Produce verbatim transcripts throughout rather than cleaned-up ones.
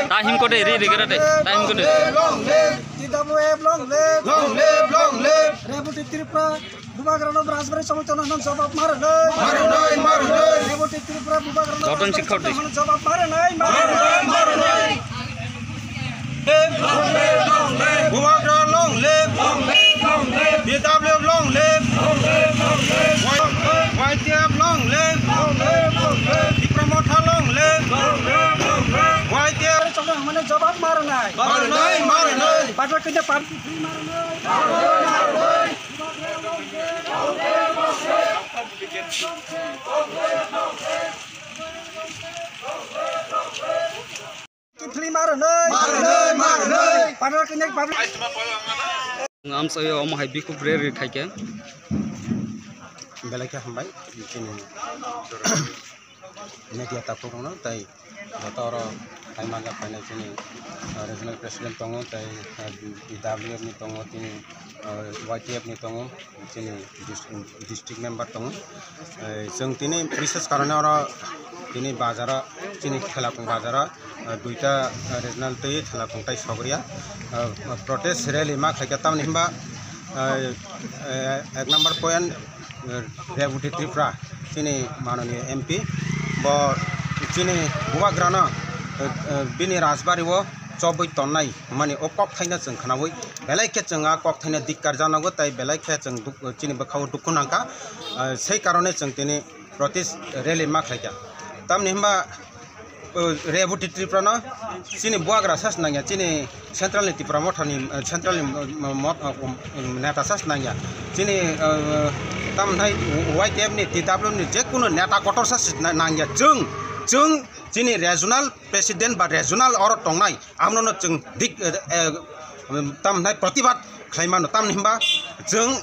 Ta him kote ri ri gara de. Ta him kote. Long live. T W F long live. Long live, long live. Reboti Tripura. Bubagrano Rajbari Samito no jawab maranai. Maranai, maranai. Reboti Tripura Bubagrano Joton Rajbari Sikha Samito no jawab maranai, maranai. Maranai, maranai. Bubagra long live. Long live, long live. T W F long live. Long live, long live. Y T F long live. Long live, long live. Tipra Motha long live. Long live, long live. Y T F. Chokra hamane jawab maranai. Maranai, maranai. Bajar kinde party free maranai. Kifli maranai. Maranai, maranai. Padar kene public. Amsai omo hai bikhup re re khaikhe. Belai khe hambai chini media takhuk rokno tai joto oro hai manjak phainai chini, uh, regional president tongo tai, uh, T W F ni tongo tini, uh, Y T F ni tongo. Chini dis-, district member tongo. Eh, chwng tini bises karone oro tini bazaro, chini Thelakung bazaro, eh, duita, eh, regional tei Thelakung tai Sogriya, eh, protest rally ma khlaikha, tamoni hinba, eh, eh, ek number point, eh, Reboti Tripura, chini manoniyo M P, bo chini bubagrano, eh, eh, bini rajbari o chobwi tonnai hwnmani o kokthaino chwng khnaui belai khe chwng a kokthaino dikkar janogo tei belai khe chwng duk-, chini bwkhao dukhu nangkha. Ah, sei karone chwng tini protest rally ma khlaikha. Tamni hwnba, uh, Reboti Tripurano chini buagra sas nangya, chini central ni Tipra Mothani, uh, central ni, uh, mot-, uh, um, um, neta sas nangya. Chini, uh, tamnai Y T F ni, T W ni jekunu neta kotor sas na-, nangya. Chwng, chwng chini regional president ba regional oro tongnai, amno no chwng dik, eh, eh, tamnai protibad khlai mano, tamni hwnba chwng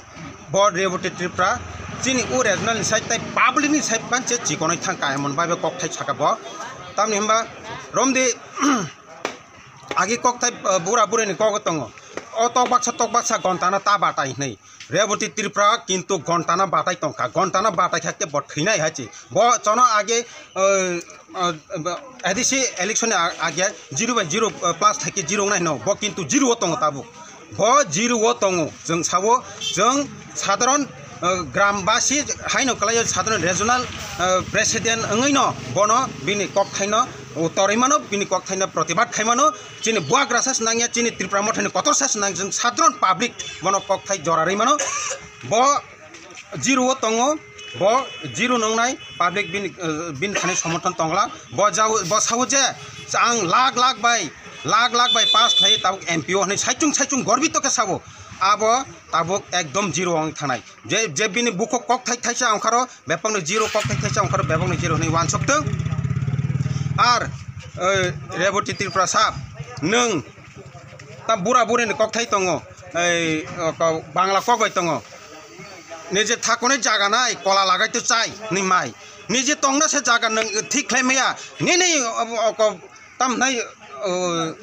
bo Reboti Tripura chini o regional ni side tai public ni side ban che chikonai thang ka emon bai kok thai saka bo, tamni hwnba romdi agi kok thai, eh, bura buri ni kok tongo, o tok baksa tok baksa gontana ta batai hinwi. Reboti Tripura kintu gontana batai tongkha, gontana batai kha khe bo thwinai hai se. Bo chono age, uh, uh, A D C election ni a-, age zero by zero, uh, plus thai khe zero wngnai hino, bo kintu zero o tongo tabuk. Bo zero o tongo, chwng sao, chwng sadharon, uh, gram basi haino kwlaio, sadharon regional, uh, president wngwi no bono bini kok thaino, uh, torwi mano, bini kok thaino protibad khai mano. Chini buagra sas nangya, chini Tripura Mothani kotor sas nang, chwng sadharon public bono kokthai jora rwi mano. Bo zero o tongo, bo zero nongnai public bini, eh, bini thani somorthon tongla. Bo jao, bo sao je ang lakh lakh bai, lakh lakh bai pass khlai tabuk M P O hinwi saichung saichung gorbito khe sao. Abo tabuk ekdom zero wng thanai. Je, je bini bukhuk kok thai thaisa ongkharo, bebakno zero kok thai thaisa ongkharo, bebakno zero hinwi uansuk thung. Ar, eh, Reboti Tripura sap, nwng ta bura buri ni kok thai tongo, ei, o, ko, Bangla kok bai tongo. Nije thakunai jaga nai, kola lagai to chai, ni mai. Nije tongna se jaga nwng thik khlai maya, nini, o, o, ko, tam nai, o,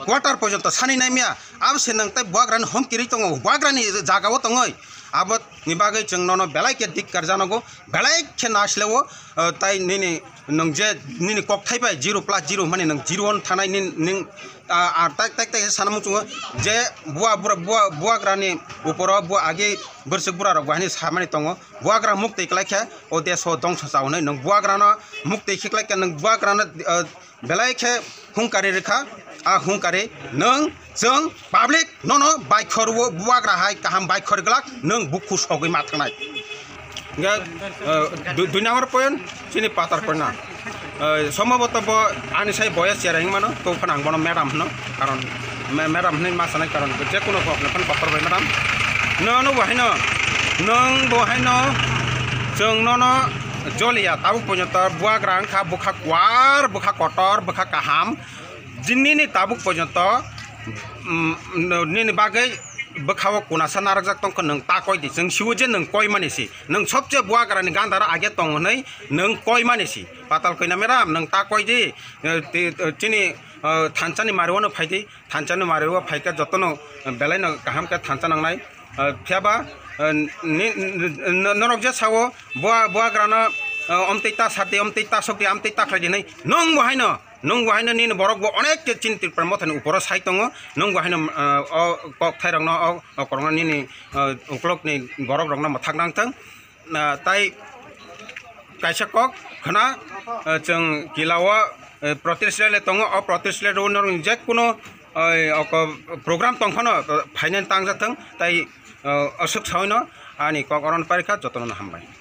quarter porjonto sani nai maya, abo se nwng tai buagrani hom kiri tongo, buagrani jaga o tongoi, abo ni bagwi chwng nono belai khe dikkar janogo, belai khe nasileo, o, tai nini nwng je nini kok thai bai zero plus zero mani nwng zero on thanai nin, ning, a, a, tak, tak, tak sana muchungo je bua, bura, bua, buagrani uporo bua agi bwswk bura rok bahini samani tongo, buagra muk twi klai khe o deso dongso chaunai nwng buagrano muk twi khiklai khe nwng buagrano, o, belai khe hungkari rikha, a hungkari nwng chwng public nono baikhor o buagra hai kaham baikhor glak nwng bukhu sogwi ma thangnai. Hingke, eh, du-, dui number point chini patar koina. Eh, somboboto bo ani sai boyes chera hing mano, to phano ang bono madam hino, karon ma-, madam hinwi ma sanai karon je kuno kok phano kotor bai madam. Nono bo haino, nwng bo haino chwng nono joliya tabuk porjonto buagra wngkha bwkha kuar, bwkha kotor, bwkha kaham. Jin nini tabuk porjonto, mm, nini bagwi bwkhao kunasa narwkjak tongkha, nwng ta koi di, chwng siwo je nwng koi mani si, nwng sobse buagrani gandaro age tong hwnwi nwng koi mani si. Patal koina madam, nwng ta koi di, eh, ti-, eh, chini, eh, thansa ni mario no phai di, thansa ni mario phai khe jotono, eh, belai no kaham khe thansa nangnai. Eh, phiya ba, eh, ni, n-, n-, norok je sao, bua-, buagrano, eh, omtwi ta sat di, omtwi ta sok di, amtwi ta khlai di hinwi, nwng bo haino Nwng bo haino nini borok bo onek khe chini Tripura mothani uporo sai tongo. Nwng bo haino, ah, o kok thai rokno, o, o korokno nini, ah, uklok ni borok rokno mwthak nang thang. Ah, tai kaisa kok khna, ah, chwng kila o, eh, protest rally tongo. O protest rally o norok je kuno, eh, o ko-, program tong phano, eh, phainani tang jathang. Tai, eh, aswk saino ani kok oro no parikha, jotono hambai.